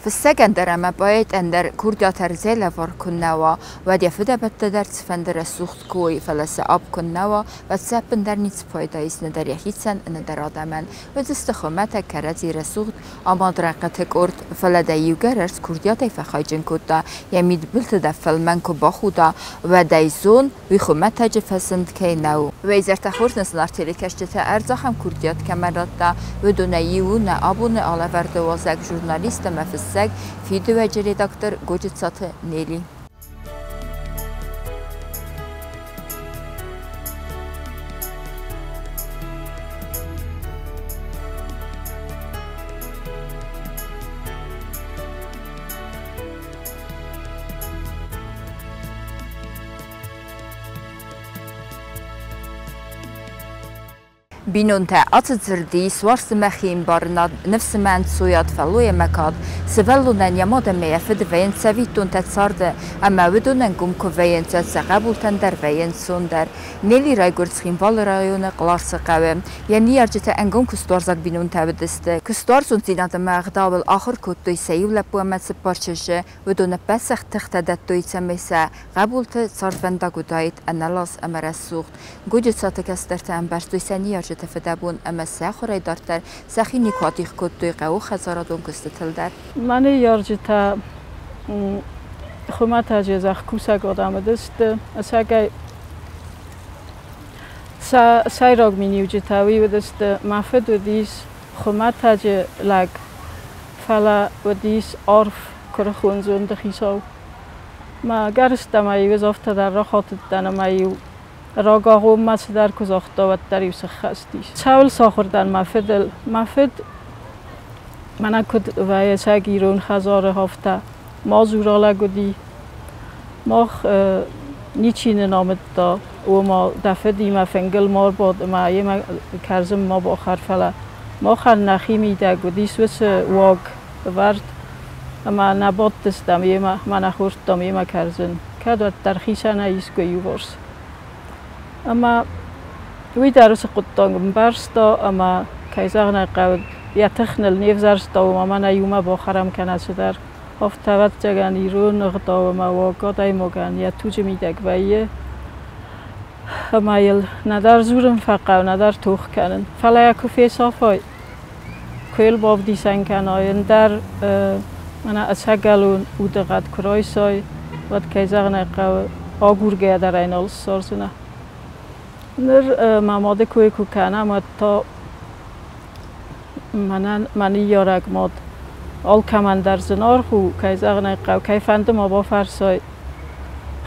Фыссӕгӕн дӕр ӕмӕ поэтӕн дӕр курдиат ӕрдзӕй лӕвар куыннӕ уа, уӕд йӕ фыдӕбӕттӕ дӕр цыфӕнды рӕсугъд куы уой, фӕлӕ сӕ апп куыннӕ уа, уӕд сӕ ӕппындӕр ницы пайда ис нӕдӕр йӕхицӕн, нӕдӕр адӕмӕн. Уыдысты хуымӕтӕг кӕрӕдзи рӕсугъд амад рӕнхъыты къорд, фӕлӕ дӕ иугӕр ӕрдз курдиатӕй фӕхайджын кодта, йӕ мидбылты дӕ фӕлмӕн куы бахуда, уӕд ӕй зон, уый хуымӕтӕджы фӕзынд кӕй нӕу. Уӕ изӕртӕ хорз нӕ зынаргъ телекӕсджытӕ, ӕрдз ахӕм курдиат кӕмӕн радта, уыдонӕй иу у нӕ абоны алӕвӕрды уазӕг журналист ӕмӕ фыссӕг, Фидиуӕджы редактор Годжыцаты Нелли. Бинонтӕ ацы дзырды ис уарзтмӕ хиӕмбарынад, ныфсмӕ ӕнцойад, фӕллой ӕмӕ кад. Сывӕллонӕн йӕ мад ӕмӕ йӕ фыд вӕййынц цӕвиттонтӕ царды, ӕмӕ уыдонӕн гом куы вӕййынц, уӕд сӕ хъӕбултӕн дӕр вӕййы ӕнцондӕр. Нелли райгуырд Цхинвалы районы Къларсы хъӕуы. Йӕ ныййарджытӕ ӕнгом куыстуарзаг бинонтӕ уыдысты. Куыстуарзондзинад ӕмӕ ӕгъдауыл ахуыр кодтой сӕ иу лӕппу ӕмӕ цыппар чызджы. Уыдон ӕппӕт сӕ тыхтӕ дӕттой, цӕмӕй сӕ хъӕбулты цардвӕндаг уыдаид ӕнӕлаз ӕмӕ рӕсугъд. Годжыцаты кӕстӕртӕ ӕмбӕрстой сӕ ныййарджыты фыдӕбон ӕмӕ сӕ ахуырӕй дарддӕр сӕхи никуы адих кодтой хъӕуы хӕдзарадон куыстытыл дӕр. Мӕ ныййарджытӕ хуымӕтӕджы зӕхкусӕг адӕм уыдысты. Ӕцӕгӕй сӕ сӕйраг миниуджытӕ уый уыдысты, мӕ фыд уыдис хуымӕтӕджы лӕг, фӕлӕ уыдис арф куырыхон зонды хицау. Мӕ гӕрзтӕ-ма-иу ӕз афтӕ дӕр рахатыдтӕн ӕмӕ-иу рагагъоммӕ цыдӕр куы загъта, уӕддӕр-иу сыххӕст ис. Цӕуыл сахуыр дӕн мӕ фыдыл? Мӕ фыд мӕнӕ куыд вӕййы ӕцӕг ирон хӕдзары, афтӕ мадзура лӕг уыди. Мах ничи нын амыдта, ома дӕ фыдимӕ фынгыл ма рбад ӕмӕ йемӕ кӕрдзын ма бахӕр, фӕлӕ махӕн нӕхи мидӕг уыдис уыцы уаг ӕвӕрд, ӕмӕ нӕ бадтыстӕм йемӕ, ӕмӕ нӕ хордтам йемӕ кӕрдзын, кӕд уӕддӕр хицӕнӕй искуы иуварс. Ӕмӕ уый дӕр уыцы хъуыддаг ӕмбӕрста ӕмӕ, кӕй зӕгъын ӕй хъӕуы, йӕ тых ныл не взӕрста, ома мӕнӕ иумӕ бахӕрӕм кӕнӕ цыдӕр. Афтӕ, ӕвӕццӕгӕн, ирон ӕгъдау ӕмӕ уаг адӕймагӕн йӕ туджы мидӕг вӕййы ӕмӕ йыл нӕдӕр дзурын фӕхъӕуы, нӕдӕр тох кӕнын. Фӕлӕ йӕ куы фесафай, куы йыл бавдисӕн кӕнай, ӕндӕр мӕнӕ ӕцӕгӕлон удыгъӕд куы райсай, уӕд, кӕй зӕгъын ӕй хъӕуы, агургӕйӕ дӕр ӕй нал ссардзынӕ. Ныр мӕ мады кой куы кӕнӕм, уӕд та мӕнӕн мӕ ныййарӕг мад алкӕмӕн дӕр зынаргъ у, кӕй зӕгъын ӕй хъӕуы, кӕй фӕнды ма бафӕрсай,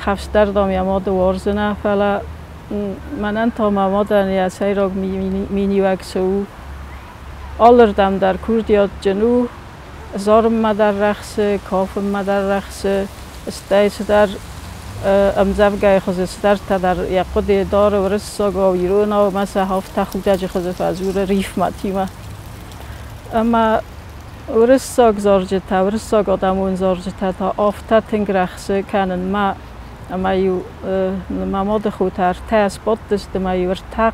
хӕфсдӕр, дам, йӕ мады уарзынӕ, фӕлӕ мӕнӕн та мӕ мадӕн йӕ сӕйраг миниуӕг цы у, алырдӕм дӕр курдиатджын у, зарынмӕ дӕр рӕхсы, кафынмӕ дӕр рӕхсы, стӕй цыдӕр ӕмдзӕвгӕйы хуызы цыдӕртӕ дӕр йӕ хъуыдыйы дары уырыссагау, иронау ӕмӕ сӕ афтӕ худӕджы хуызы фӕдзуры рифмӕтимӕ. Ӕмӕ уырыссаг зарджытӕ, уырыссаг адӕмон зарджытӕ та афтӕ тынг рӕхсы кӕнынмӕ, ӕмӕ-иу мӕ мады хотӕ ӕртӕ сбадтысты ӕмӕ-иу ӕртӕ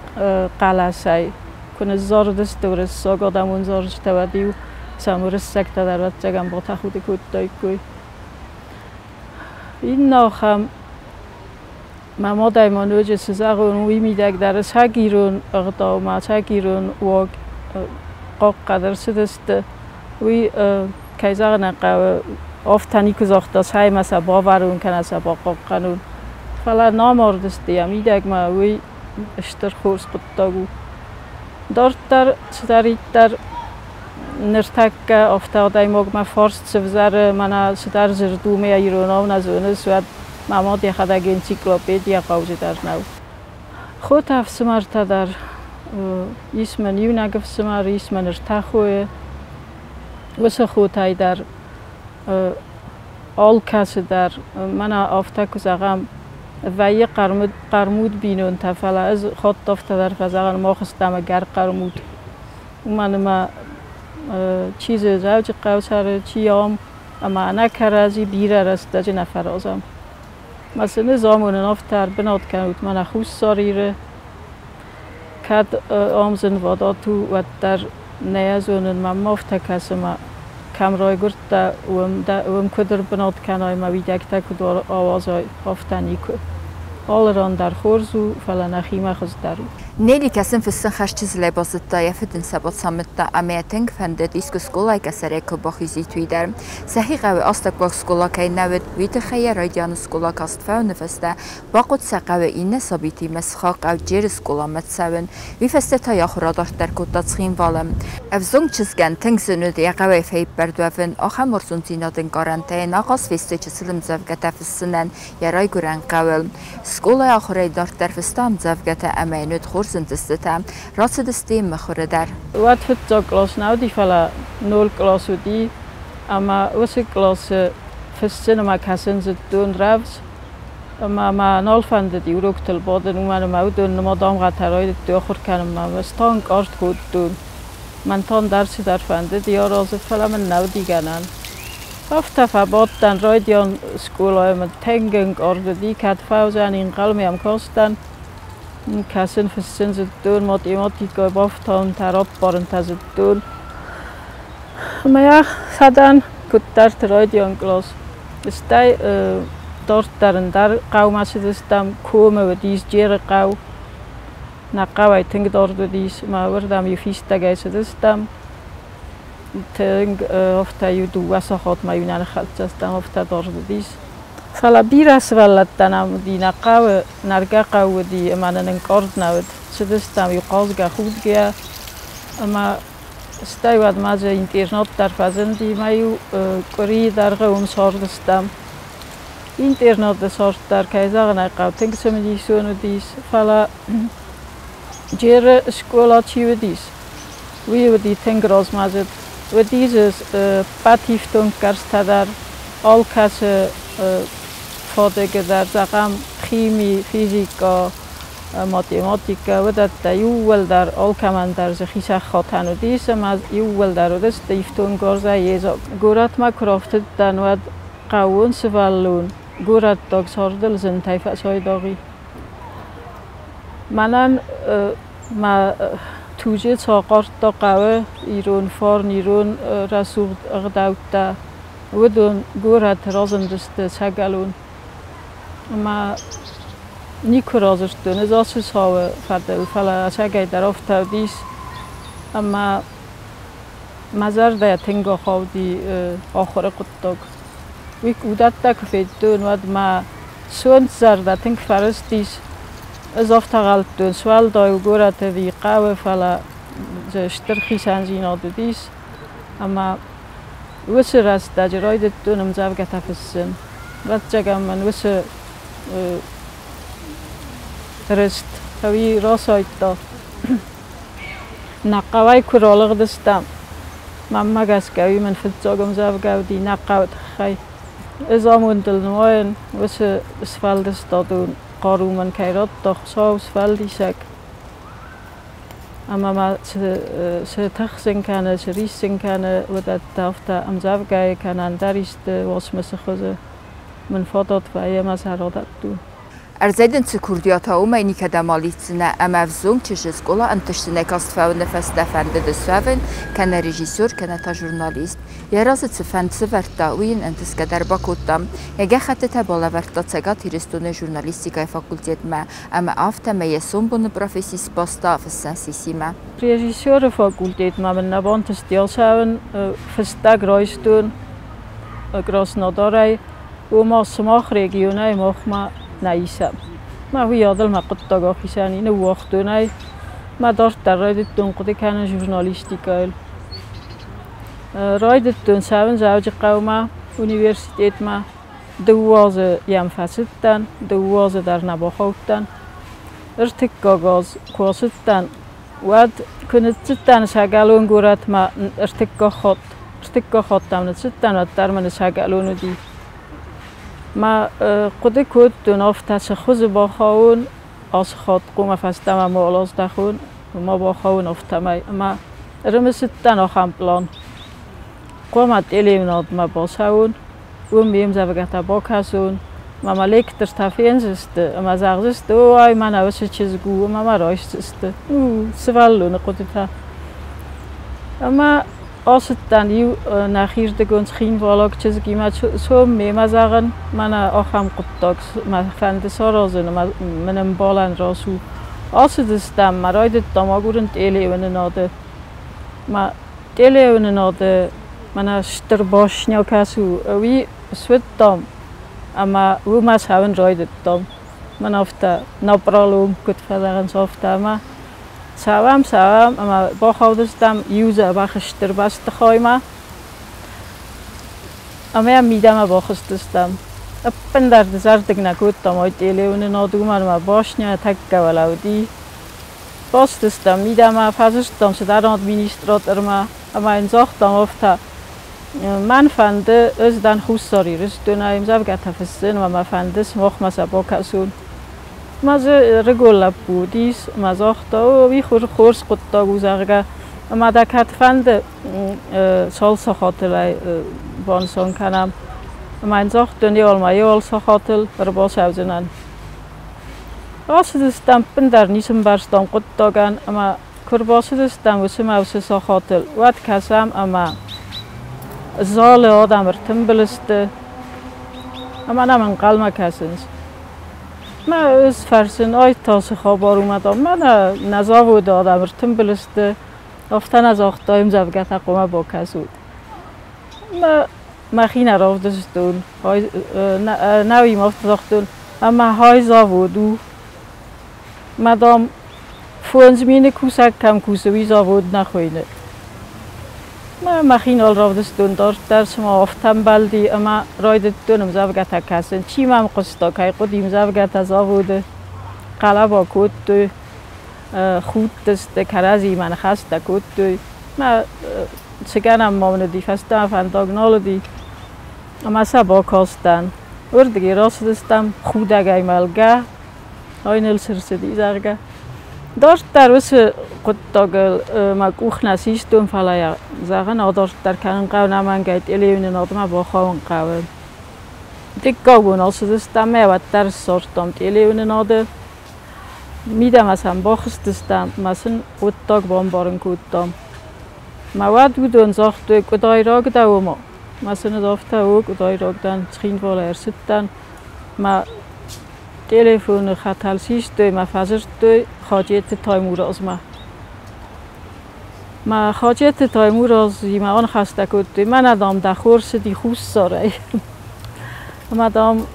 хъӕлӕсӕй куы ныззарыдысты уырыссаг адӕмон зарджытӕ, уӕд-иу сӕм уырыссӕгтӕ дӕр ӕвӕццӕгӕн батӕхуды кодтаиккой. Иннӕ ахӕм мӕ мадӕй ма ноджы цы зӕгъон, уый мидӕг дӕр ӕцӕг ирон ӕгъдаумӕ, ӕцӕг ирон уаг хъахъхъӕд ӕрцыдысты. Уый, кӕй зӕгъын ӕй хъӕуы, афтӕ никуы загъта, цӕй-ма сӕ бавӕрон кӕнӕ сӕ бахъахъхъӕнон. Фӕлӕ нӕ амардысты йӕ мидӕгмӕ, уый стыр хорз хъуыддаг у. Дарддӕр цыдӕриддӕр ныртӕккӕ афтӕ адӕймагмӕ фарст сывзӕры, мӕнӕ цыдӕр дзырд у, ме иронау нӕ зоныс, уӕд мӕ мад йӕхӕдӕг энциклопедийӕ хъауджыдӕр нӕу. Хотӕ ӕфсымӕртӕ дӕр ис мын иунӕг ӕфсымӕр, ис мын ӕртӕ хойы. Уыцы хотӕй дӕр алкӕцы дӕр, мӕнӕ афтӕ куы зӕгъӕм, вӕййы хъӕрмуд бинонтӕ, фӕлӕ ӕз хатт афтӕ дӕр фӕзӕгъын, мах стӕм ӕгӕр хъӕрмуд. Уымӕн ӕмӕ чи дзы Дзӕуджыхъӕуы цӕры, чи ам, ӕмӕ ӕнӕ кӕрӕдзи бирӕ рӕстӕджы нӕ фӕразӕм. Мӕ сын ӕз амонын афтӕ ӕрбынат кӕнут мӕнӕ Хуссар Иры. Кӕд ам зынвадат у, уӕддӕр нӕ зонын, мӕм афтӕ кӕсы, ӕмӕ Кӕм райгуырдтӕ, уым куыд ӕрбынат кӕнай мӕ уидӕгтӕ куыд ауадзай, афтӕ никуы. Алы ран дӕр хорз у, фӕлӕ нӕхимӕ хуыздӕр у. Нелли кӕсын фыссын хӕрзчысылӕй базыдта, йӕ фыд ын сӕ бацамыдта ӕмӕ йӕ тынг фӕндыд, искуы скъолайы къӕсӕрӕй куы бахизид, уый дӕр. Сӕхи хъӕуы астӕуккаг скъола кӕй нӕ уыд, уый тыххӕй йӕ райдианы скъола каст фӕуыны фӕстӕ бахъуыд сӕ хъӕуы иннӕ сабитимӕ сыхаг хъӕу Джеры скъоламӕ цӕуын. Уый фӕстӕ та йӕ ахуыр адарддӕр кодта Цхинвалы. Ӕвзонг чызгӕн тынг зын уыд йӕ хъӕуӕй фӕиппӕрд уӕвын, ахӕм уарзондзинады ӕнкъарӕнтӕ йын ахъаз фесты чысыл ӕмдзӕвгӕтӕ фыссынӕн йӕ райгуырӕн хъӕуыл. Скъолайы ахуырӕй дарддӕр фыста ӕмдзӕвгӕтӕ ӕмӕ йын уыд хорз ӕнтыстытӕ. Рацыдысты йын мыхуыры дӕр. Уӕд фыццаг кълас нӕ уыди, фӕлӕ нол кълас уыди, ӕмӕ уыцы къласы фыссын ӕмӕ кӕсын зыдтон рӕвдз. Ӕмӕ мӕ нал фӕндыди уроктыл бадын, уымӕн ӕмӕ уыдон нымад дамгъӕтӕ райдыдтой ахуыр кӕнынмӕ. Ӕз та ӕнкъард кодтон. Мӕн та ӕндӕр цыдӕр фӕндыди аразын, фӕлӕ мын нӕ уыди гӕнӕн. Афтӕ фӕбадтӕн райдиан скъолайы мын тынг ӕнкъард уыди, кӕд фӕуыдзӕн, ӕнхъӕлмӕ йӕм кастӕн. Кӕсын, фыссын зыдтон, математикӕ бафтауынтӕ, раппарынтӕ зыдтон. Ӕмӕ йӕ фӕдӕн куыддӕрты райдиан кълас. Стӕй дарддӕр ӕндӕр хъӕумӕ цыдыстӕм, комы уыдис Джеры хъӕу. Нӕ хъӕуӕй тынг дард уыдис, ӕмӕ уырдӕм-иу фистӕгӕй цыдыстӕм. Тынг афтӕ-иу дыууӕ сахатмӕ-иу нӕ ныххӕццӕ стӕм, афтӕ дард уыдис. Фӕлӕ бирӕ сывӕллӕттӕ нӕм уыди, нӕ хъӕуы, нӕргӕ хъӕу уыди ӕмӕ нын ӕнкъард нӕ уыд. Цыдыстӕм-иу хъазгӕ, худгӕйӕ ӕмӕ стӕй уӕд ма дзы интернат дӕр фӕзынди ӕмӕ-иу къуырийы дӕргъы уым цардыстӕм. Интернаты цард дӕр, кӕй зӕгъын ӕй хъӕуы, тынг цымыдисон уыдис, фӕлӕ Джеры скъола чи уыдис, уый уыди тынг размӕдзыд. Уыди дзы ӕппӕт ифтонггӕрзтӕ дӕр, алкӕцы фадыгы дӕр, зӕгъӕм, хими, физикӕ, математикӕ, уыдӕттӕ иууылдӕр, алкӕмӕн дӕр дзы хицӕххатӕн уыдис ӕмӕ иууылдӕр уыдысты ифтонггарзӕй йедзаг. Горӕтмӕ куы рафтыдтӕн, уӕд хъӕууон сывӕллон горӕттаг цардыл зынтӕй фӕцайдагъ и. Мӕнӕн мӕ туджы цахъардта хъӕуы ирон фарн, ирон рӕсугъд ӕгъдӕуттӕ. Уыдон горӕты разындысты ӕцӕгӕлон. Ӕмӕ никуы радзырдтон ӕз ацы цауы фӕдыл, фӕлӕ ӕцӕгӕйдӕр афтӕ уыдис, ӕмӕ мӕ зӕрдӕйӕ тынг ахауди ахуыры хъуыддаг. Уый уыдӕттӕ куы федтон, уӕд мӕ сонт зӕрдӕ тынг фӕрыстис. Ӕз афтӕ ӕнхъӕлдтон, суӕлдай у горӕт ӕви хъӕуы, фӕлӕ дзы стыр хицӕндзинад уыдис. Ӕмӕ уыцы рӕстӕджы райдыдтон ӕмдзӕвгӕтӕ фыссын. Ӕвӕццӕгӕн мын уыцы рыст ӕви расайдта. Нӕ хъӕуӕй куы ралыгъдыстӕм, мӕнмӕ гӕсгӕ уый мын фыццаг ӕмдзӕвгӕ уыди нӕ хъӕуы тыххӕй. Ӕз амондыл нымайын, уыцы сфӕлдыстадон хъару мын кӕй радта Хуыцау сфӕлдисӕг. Ӕмӕ ма цы тыхсын кӕны, цы риссын кӕны, уыдӕттӕ афтӕ ӕмдзӕвгӕйы кӕнӕ ӕндӕр исты уацмысы хуызы мын фадат вӕййы ӕмӕ сӕ радӕттон. Ӕрдзӕй дын цы курдиат уа, уымӕй никӕдӕм алидздзынӕ ӕмӕ ӕвзонг чызджы скъола ӕнтыстджынӕй каст фӕуыны фӕстӕ фӕндыд суӕвын кӕнӕ режиссер, кӕнӕ та журналист. Йӕ разы цы фӕнд сӕвӕрдта, уый йын ӕнтысгӕ дӕр бакодта. Йӕ гӕххӕттытӕ балӕвӕрдта Цӕгат Ирыстоны журналистикӕйы факультетмӕ ӕмӕ афтӕмӕй йӕ сомбоны професси сбаста фыссӕн сисимӕ. Режиссеры факультетмӕ мын нӕ бантысти ацӕуын, фыстӕг райстон Краснодарӕй, ома сымах регионӕй махмӕ нӕ исӕм. Мӕ уыйадыл мӕ хъуыддаг ахицӕн и, ныууагътон ӕй. Мӕ дарддӕр райдыдтон хъуыды кӕнын журналистикӕйыл. Райдыдтон цӕуын Дзӕуджыхъӕумӕ, университетмӕ. Дыууӕ азы йӕм фӕцыдтӕн, дыууӕ азы дӕр нӕ бахаудтӕн. Ӕртыккаг аз куы ацыдтӕн, уӕд куы ныццыдтӕн сӕгӕлон горӕтмӕ ӕртыккаг хатт, ӕртыккаг хатт ӕм ныццыдтӕн, уӕддӕр мын сӕгӕлон уыди. Мӕ хъуыды кодтон, афтӕ цы хуызы бахауон, ацы хатт хъуамӕ фӕстӕмӕ ма аздӕхон, ма бахауон афтӕмӕй. Ӕмӕ ӕрымысыдтӕн ахӕм пълан. Хъуамӕ телеуынадмӕ бацӕуон, уым ме мдзӕвгӕтӕ бакӕсон, ӕмӕ мӕ лектортӕ фендзысты ӕмӕ зӕгъдзысты, о, ай мӕнӕ уыцы чызг у, ӕмӕ мӕ райсдзысты. Ну, сывӕллоны хъуыдытӕ. Ӕмӕ Ацыдтӕн иу нӕхирдыгон цхинвалаг чызгимӕ, цом мемӕ, зӕгъын, мӕнӕ ахӕм хъуыддаг мӕ фӕнды саразын ӕмӕ мын ӕмбалӕн рацу. Ацыдыстӕм, мӕ райдыдтам агурын телеуынынады. Мӕ телеуынынады мӕнӕ стыр башня кӕцы у, уый суыдтам ӕмӕ уымӕ цӕуын райдыдтам. Мӕн афтӕ напролом куыд фӕзӕгъынц, афтӕ ӕмӕ цӕуӕм, цӕуӕм ӕмӕ бахаудыстӕм иу дзӕбӕх стыр бӕстыхаймӕ ӕмӕ йӕм мидӕмӕ бахызтыстӕм. Ӕппындӕр дызӕрдыг нӕ кодтам, ай телеуынынад уымӕн ӕмӕ башня тӕккӕ уӕлӕ уыди. Бацыдыстӕм мидӕмӕ, фӕдзырдтам цыдӕр администратормӕ ӕмӕ йын загътам афтӕ: Мӕн фӕнды, ӕз дӕн Хуссар Ирыстонӕй, ӕмдзӕвгӕтӕ фыссын ӕмӕ мӕ фӕнды сымахмӕ сӕ бакӕсон. Ӕмӕ дзы ӕрыгон лӕппу уыдис ӕмӕ загъта, о, уый хорз хъуыддаг у, зӕгъгӕ. Ӕмӕ дӕ кӕд фӕнды, цал сахатыл ӕй банысан кӕнӕм. Ӕмӕ йын загътон, еуал ма еуал сахатыл ӕрбацӕудзынӕн. Ацыдыстӕм, ӕппындӕр ницы ӕмбӕрстам хъуыддагӕн ӕмӕ куы ӕрбацыдыстӕм уыцы мӕ уыцы сахатыл, уӕд кӕсӕм ӕмӕ залы адӕм ӕртымбыл сты ӕмӕ нӕм ӕнхъӕлмӕ кӕсынц. Мӕ ӕз фӕрсын, ай та цы хабар у, мадам, мӕнӕ нӕ заводы адӕм ӕртымбыл сты, афтӕ нӕ загътай, ӕмдзӕвгӕтӕ хъуамӕ бакӕсут. Мӕ мӕхи нӕ равдыстон, нӕуимӕ афтӕ загътон, ӕмӕ хай завод у. Мадам, 5000 кусӕг кӕм кусы, уый завод нӕ хуыйны. Мӕ мӕхи нал равдыстон дарддӕр, цыма афтӕ ӕмбӕлди ӕмӕ райдыдтон ӕмдзӕвгӕтӕ кӕсын. Чи мӕм хъуыста, кӕй хъуыди ӕмдзӕвгӕтӕ заводы, хъӕлӕба кодтой, худтысты, кӕрӕдзиимӕ ныхӕстӕ кодтой. Мӕ цы гӕнӕн ма мын уыди, фӕстӕмӕ фӕндаг нал уыди. Ӕмӕ сӕ бакастӕн. Уырдыгӕй рацыдыстӕм худӕгӕй мӕлгӕ, ай ныл цы рцыди, зӕгъгӕ. Дарддӕр уыцы хъуыддагыл мӕ къух нӕ систон, фӕлӕ йӕ, зӕгъын, адарддӕр кӕнын хъӕуы нӕмӕнгӕй телеуынынадмӕ бахауын хъӕуы. Дыккаг бон ацыдыстӕм ӕмӕ уӕддӕр ссардтам телеуынынады. Мидӕмӕ сӕм бахызтыстӕм ӕмӕ сын хъуыддаг бамбарын кодтам. Мӕ уӕд уыдон загътой, къуыдайраг дӕ ома. Мӕ сын ӕз афтӕ у, къуыдайраг дӕн, Цхинвалӕй ӕрцыдтӕн. Мӕ телефоны хӕтӕл систой, мӕ фӕдзырдтой Хаджеты Таймуразмӕ. Мӕ Хаджеты Таймуразимӕ аныхӕстӕ кодтой, мӕнӕ, дам, дӕ хорз цыди Хуссарӕй. Ӕмӕ, дам,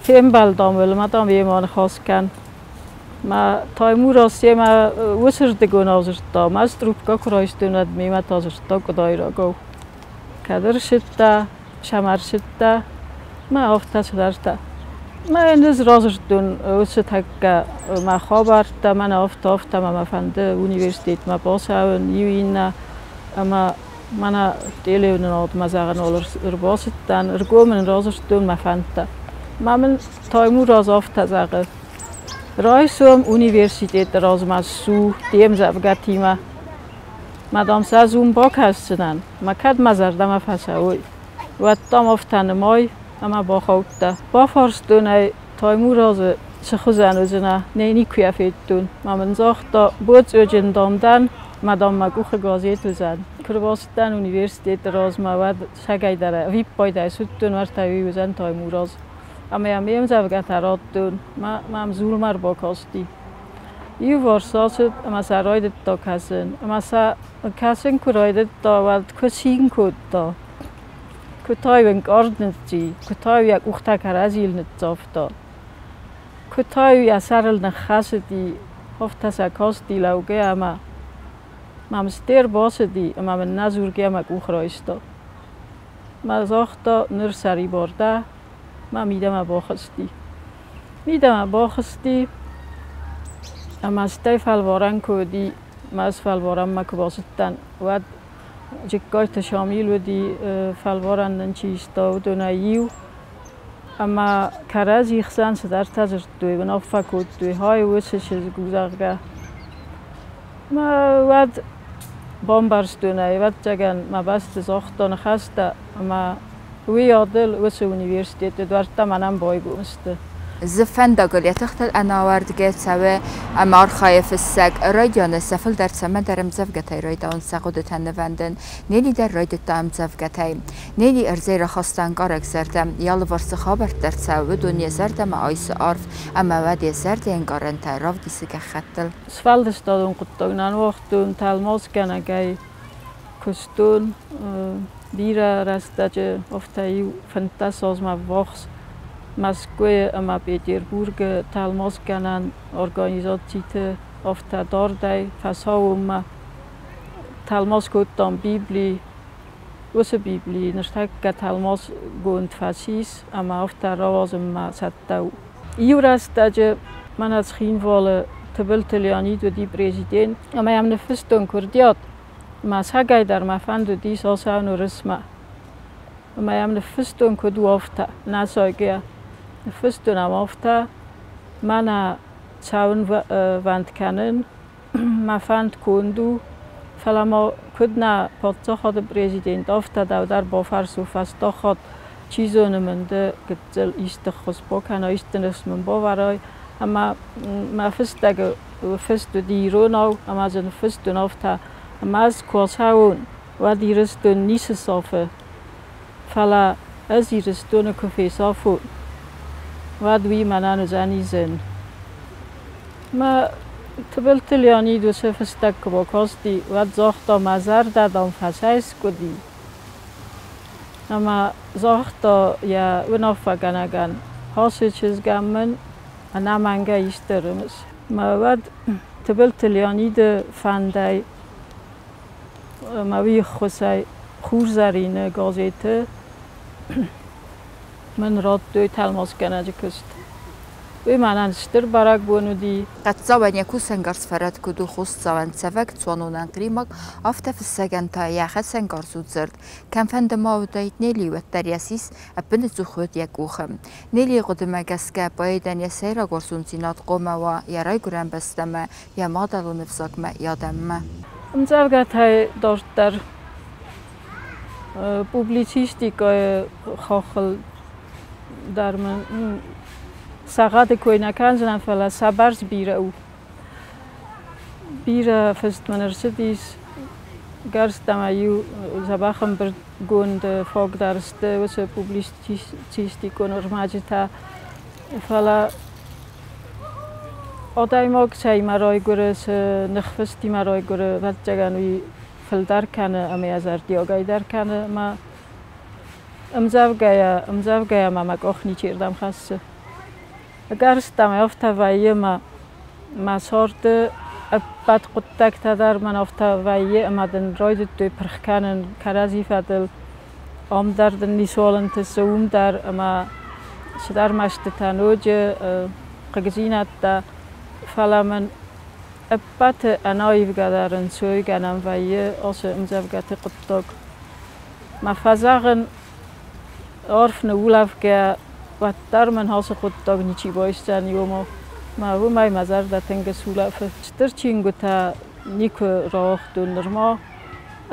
фембӕлдам ыл, ӕмӕ, дам, йемӕ аныхас кӕн. Мӕ Таймураз семӕ уыцырдыгон адзырдта, мӕ трубкӕ куы райстон, уӕд мемӕ та дзырдта къуыдайрагау. Кӕд ӕрсыдта, сӕм ӕрсыдта, мӕ афтӕ цыдӕртӕ. Мӕ йын ӕз радзырдтон уыцы тӕккӕ мӕ хабӕрттӕ, мӕнӕ афтӕ, афтӕ мӕ фӕнды университетмӕ бацӕуын, иу иннӕ ӕмӕ мӕнӕ телеуынынадмӕ зӕгъын ӕрбацыдтӕн, ӕргом ын радзырдтон мӕ фӕндтӕ. Мӕ мын Таймураз афтӕ зӕгъы: Райсом университеты размӕ ссу де мдзӕвгӕтимӕ. Мадам сӕ ӕз уым бакӕсдзынӕн, мӕ кӕд мӕ зӕрдӕмӕ фӕцӕуой, уӕд дам афтӕ нымай, ӕмӕ бахаудтӕ. Бафарстон ӕй, Таймуразы цы хуызӕн уыдзынӕ, нӕ никуы йӕ федтон. Мӕ мын загъта, боцъоджын дам дӕн, мӕ дам мӕ къухы газет уыдзӕн. Куы рбацыдтӕн университеты размӕ, уӕд сагӕйдӕр ӕвиппайдӕй суыдтон, уӕртӕ уый уыдзӕн Таймураз. Ӕмӕ йӕм ме мдзӕвгӕтӕ радтон, мӕм зулмӕ ӕрбакасти. Иуварс ацыд ӕмӕ сӕ райдыдта кӕсын. Ӕмӕ сӕ кӕсын куы райдыдта, уӕд куы цин кодта, куы та-иу ӕнкъард ныцци, куы та-иу йӕ къухтӕ кӕрӕдзийыл ныццавта, куы та-иу йӕ сӕрыл ныххӕцыди, афтӕ сӕ касти лӕугӕ ӕмӕ мӕм стер бацыди ӕмӕ мын нӕ дзургӕ мӕ къух райста. Мӕ загъта, ныр сӕрибар дӕ, мӕ мидӕмӕ бахызти. Мидӕмӕ бахызти ӕмӕ стӕй фӕлварӕн куы уыди, мӕ ӕз фӕлварӕнмӕ куы бацыдтӕн, уӕд Джыккайты Шамил уыди, фӕлварӕн нын чи иста, уыдонӕй иу. Ӕмӕ кӕрӕдзи хсӕн цыдӕртӕ дзырдтой, уынаффӕ кодтой, хай уыцы чызг у, зӕгъгӕ. Мӕ уӕд бамбӕрстон ӕй, ӕвӕццӕгӕн, мӕ бӕсты загъта ныхӕстӕ ӕмӕ уый адыл уыцы университеты дуӕрттӕ мӕнӕн байгом сты. Дзы фӕндагыл йӕ тыхтыл ӕнӕауӕрдгӕ цӕуы ӕмӕ архайы фыссӕг. Райдианы сӕ фылдӕр цӕмӕндӕр ӕмдзӕвгӕтӕй райдауынц сӕ хъуыдытӕ нывӕндын. Нелли дӕр райдыдта ӕмдзӕвгӕтӕй. Нелли ӕрдзӕй рахаста ӕнкъараг зӕрдӕ. Йӕ алыварс цы хабӕрттӕ рцӕуы, уыдон йӕ зӕрдӕмӕ айсы арф ӕмӕ уӕд йӕ зӕрдӕйы ӕнкъарӕнтӕ равдисы гӕххӕттыл. Сфӕлдыстадон хъуыддаг нӕ ныууагътон, тӕлмацгӕнӕгӕй куыстон бирӕ рӕстӕджы, афтӕ иу 15 азмӕ ввахс Мӕскуыйы ӕмӕ Петербургы тӕлмацгӕнӕн организациты, афтӕ дардӕй фӕсаууонмӕ тӕлмац кодтам Библи. Уыцы Библи ныртӕккӕ тӕлмацгонд фӕцис ӕмӕ афтӕ рауадзынмӕ цӕттӕ у. Иу рӕстӕджы мӕнӕ Цхинвалы Тыбылты Леонид уыди президент, ӕмӕ йӕм ныффыстон куырдиат, мӕ сагӕй дӕр мӕ фӕнд уыдис ацӕуын Уырысмӕ. Ӕмӕ йӕм ныффыстон, куыд у, афтӕ, нӕ сайгӕ. Ныффыстон ӕм афтӕ, мӕнӕ цӕуынвӕнд кӕнын, мӕ фӕнд конд у, фӕлӕ ма куыд нӕ паддзахады президент, афтӕ дӕу дӕр бафӕрсу фӕстаг хатт, чи зоны мын ды гыццыл исты ххуыс бакӕна, исты ныфс мын бавӕрай. Ӕмӕ мӕ фыстӕг фыст уыди иронау, ӕмӕ дзы ныффыстон афтӕ, ӕмӕ ӕз куы ацӕуон, уӕд Ирыстон ницы сафы, фӕлӕ ӕз Ирыстоны куы фесафон, уӕд уый мӕнӕн уыдзӕни зын. Мӕ Тыбылты Леонид уыцы фыстӕг куы бакасти, уӕд загъта, мӕ зӕрдӕ, дам, фӕцӕйскъуыди. Ӕмӕ загъта йӕ уынаффӕгӕнӕгӕн, ацы чызгӕн мын ӕнӕмӕнгӕй исты ӕрымыс. Мӕ уӕд Тыбылты Леониды фӕндӕй ӕмӕ уый ӕххуысӕй Хурзӕрины газеты мын радтой тӕлмацгӕнӕджы куыст. Уый мӕнӕн стыр бӕрӕгбон уыди. Хъӕддзауӕн йӕ кусӕнгарз фӕрӕт куыд у хосдзауӕн цӕвӕг, цуанонӕн хъримаг, афтӕ фыссӕгӕн та йӕ хӕцӕнгарз у дзырд. Кӕмфӕнды ма уыдаид Нелли, уӕддӕр йӕ сис ӕппыныдзух уыд йӕ къухы. Неллийы хъуыдымӕ гӕсгӕ поэтӕн йӕ сӕйраг уарзондзинад хъуамӕ уа йӕ райгуырӕн бӕстӕмӕ, йӕ мадӕлон ӕвзагмӕ, йӕ адӕммӕ. Ӕмдзӕвгӕтӕй дарддӕр публицистикӕйы хаххыл дӕр мын сагъӕды кой нӕ кӕндзынӕн, фӕлӕ сӕ бӕрц бирӕ у. Бирӕ фыст мын ӕрцыдис, гӕрзтӕ ӕмӕ иу дзӕбӕх ӕмбырдгонд фаг дӕр сты уыцы публицистикон ӕрмӕджытӕ. Фӕлӕ адӕймаг цӕимӕ райгуыры, цы ныхфыстимӕ райгуыры, ӕвӕццӕгӕн, уый фылдӕр кӕны ӕмӕ йӕ зӕрдиагӕй дӕр кӕны ӕмӕ ӕмдзӕвгӕйӕ ма мӕ къух ничердӕм хӕссы. Ӕгӕрыстӕмӕй афтӕ вӕййы ӕмӕ мӕ царды ӕппӕт хъуыддӕгтӕ дӕр мӕн афтӕ вӕййы ӕмӕ дын райдыдтой пырх кӕнын кӕрӕдзи фӕдыл. Ам дӕр дын ницыуал ӕнтысы, уым дӕр ӕмӕ цыдӕр мӕстытӕ ноджы, хъыгдзинӕдтӕ. Фӕлӕ мын ӕппӕты ӕнаивгӕдӕр ӕнцойгӕнӕн вӕййы ацы ӕмдзӕвгӕты хъуыддаг. Мӕ фӕзӕгъын, арф ныуулӕфгӕ, уӕддӕр мын ацы хъуыддаг ничи байсдзӕни, ома мӕ уымӕй мӕ зӕрдӕ тынг ысулӕфы. Стыр чингуытӕ никуы рауагътон нырма.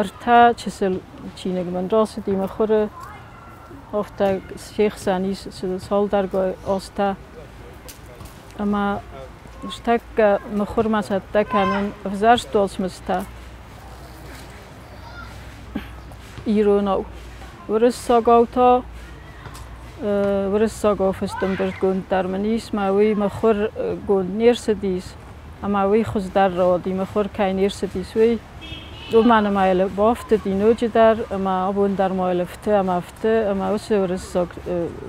Ӕртӕ чысыл чиныг мын рацыди мыхуыры, афтӕ се хсӕн ис цалдӕргай азтӕ. Ӕмӕ ныртӕккӕ мыхуырмӕ цӕттӕ кӕнын ӕвзӕрст уацмыстӕ иронау. Уырыссагау та уырыссагау фыст ӕмбырдгонд дӕр мын ис, мӕ уый мыхуыргонд не рцыдис, ӕмӕ уый хуыздӕр рауади, мыхуыр кӕй не рцыдис, уый. Уымӕн ӕмӕ йыл бафтыди ноджыдӕр, ӕмӕ абон дӕр ма йыл ӕфты ӕмӕ ӕфты, ӕмӕ уыцы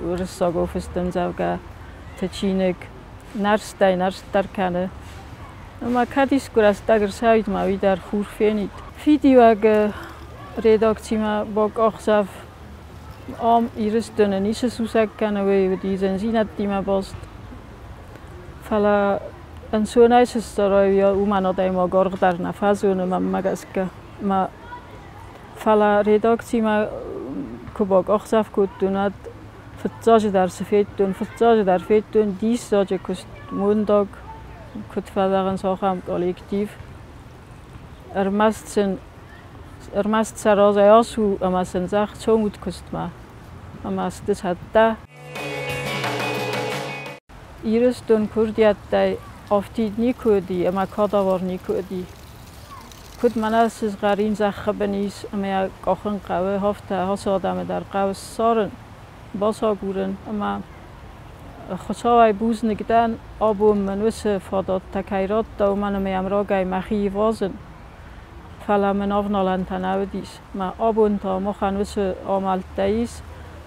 уырыссагау фыст ӕмдзӕвгӕты чиныг нӕрстӕй нӕрстдӕр кӕны. Ӕмӕ кӕд искуы рӕстӕг ӕрцӕуид, ма уый дӕр хур фенид. Фидиуӕг-ы редакцимӕ бакъахдзӕф ам Ирыстоны ницы сусӕг кӕны, уый уыди зындзинӕдтимӕ баст. Фӕлӕ ӕнцонӕй цы сцӕрай, уымӕн адӕймаг аргъ дӕр нӕ фӕзоны, мӕнмӕ гӕсгӕ. Мӕ фӕлӕ редакцимӕ куы бакъахдзӕф кодтон, уӕд фыццаджыдӕр цы федтон, фыццаджыдӕр федтон диссаджы куыст, мондаг, куыд фӕзӕгъынц, ахӕм коллектив. Ӕрмӕст сӕ разӕй ацу ӕмӕ сын зӕгъ, цомут куыстмӕ, ӕмӕ сты цӕттӕ. Ирыстон курдиӕттӕй афтид никуы уыди ӕмӕ кадавар никуы уыди. Куыд мӕнӕ сызгъӕрин зӕххы бын ис ӕмӕ йӕ къахын хъӕуы, афтӕ ацы адӕмы дӕр хъӕуы ссарын, бацагурын ӕмӕ Хуыцауӕй бузныг дӕн, абон мын уыцы фадӕттӕ кӕй радта, уымӕн ӕмӕ йӕм рагӕй мӕхи ивазын. Фӕлӕ мын авналӕнтӕ нӕ уыдис. Мӕ абон та махӕн уыцы амӕлттӕ ис,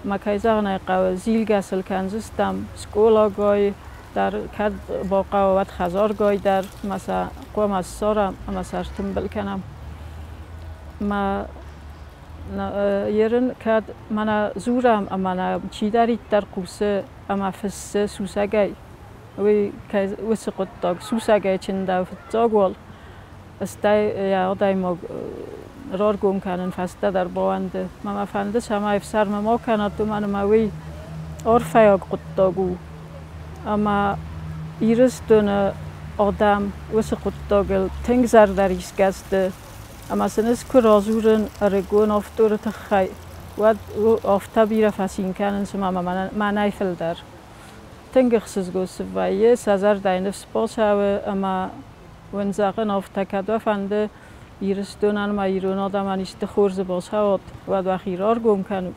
ӕмӕ, кӕй зӕгъын ӕй хъӕуы, зилгӕ сыл кӕндзыстӕм скъолагай дӕр, кӕд бахъӕуа, уӕд хӕдзаргай дӕр, ӕмӕ сӕ хъуамӕ ссарӕм ӕмӕ сӕ ӕртымбыл кӕнӕм. Мӕ ерын кӕд мӕнӕ дзурӕм ӕмӕ нӕ чидӕриддӕр хъусы ӕмӕ фыссы сусӕгӕй, уый кӕй уыцы хъуыддаг сусӕгӕй чындӕуы фыццаг уал, стӕй йӕ адӕймаг раргом кӕнын фӕстӕдӕр бауӕнды. Мӕ мӕ фӕнды, цӕмӕй ӕфсӕрмы ма кӕнат, уымӕн ӕмӕ уый арфӕйаг хъуыддаг у. Ӕмӕ Ирыстоны адӕм уыцы хъуыддагыл тынг зӕрдӕрисгӕ сты. Ӕмӕ сын ӕз куы радзурын ӕрыгон авторы тыххӕй, уӕд афтӕ бирӕ фӕцин кӕнынц, ӕмӕ мӕнӕй фылдӕр. Тынг ӕхсызгон сын вӕййы, сӕ зӕрдӕйы ныфс бацӕуы ӕмӕ уын зӕгъын, афтӕ кӕд уӕ фӕнды Ирыстонӕн ӕмӕ ирон адӕмӕн исты хорзы бацӕуат, уӕд уӕхи раргом кӕнут.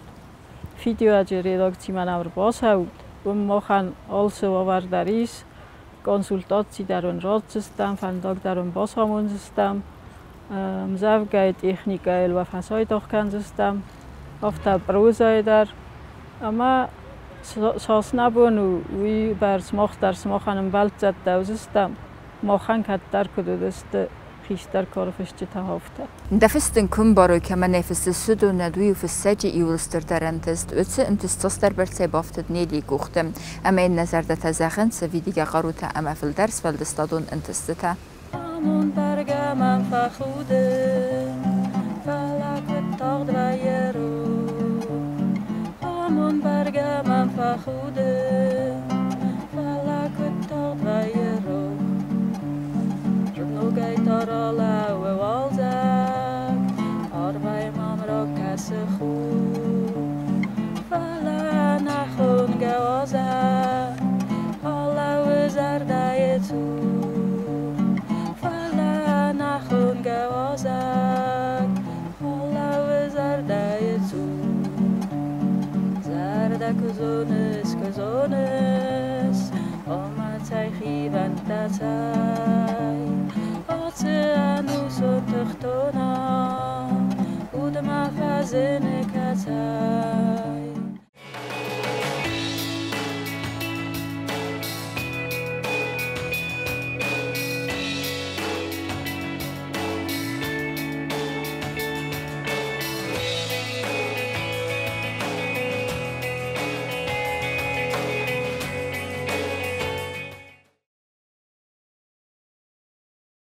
Фидиуӕджы редакцимӕ нӕм ӕрбацӕут, уым махӕн алцы уавӕр дӕр ис, консультаци дӕр уын ратдзыстӕм, фӕндаг дӕр уын бацамондзыстӕм, ӕмдзӕвгӕйы техникӕйыл уӕ фӕцайдагъ кӕндзыстӕм, афтӕ прозӕйы дӕр. Ӕмӕ цас нӕ бон у, уый бӕрц мах дӕр сымахӕн ӕмбӕлццӕттӕ уыдзыстӕм, махӕн кӕддӕр куыд уыдысты хистӕр кары фысджытӕ, афтӕ. Дӕ фыст дын куы мбарой, кӕмӕн ӕй фыссы, уыдонӕн уый у фыссӕджы иууыл стырдӕр ӕнтыст. Уыцы ӕнтыст цасдӕрбӕрцӕй бафтыд Нелийы къухты, ӕмӕ йын нӕ зӕрдӕтӕ зӕгъынц ӕвидигӕ хъарутӕ ӕмӕ фылдӕр сфӕлдыстадон ӕнтыстытӕ. Амонд бӕргӕ мӕм фӕхуды, фӕлӕ куыд тагъд вӕййы рох. Амонд бӕргӕ мӕм фӕхуды, фӕлӕ куыд тагъд вӕййы рох. Ногӕй та ралӕууы уалдзӕг, арвӕй мӕм ракӕсы хур. Фӕлӕ ӕнӕхонгӕ уазӕг алӕууы зӕрдӕйы цур. Фӕлӕ ӕнӕхонгӕ уазӕг алӕууы зӕрдӕйы цур. Зӕрдӕ куы зоныс, куы зоныс,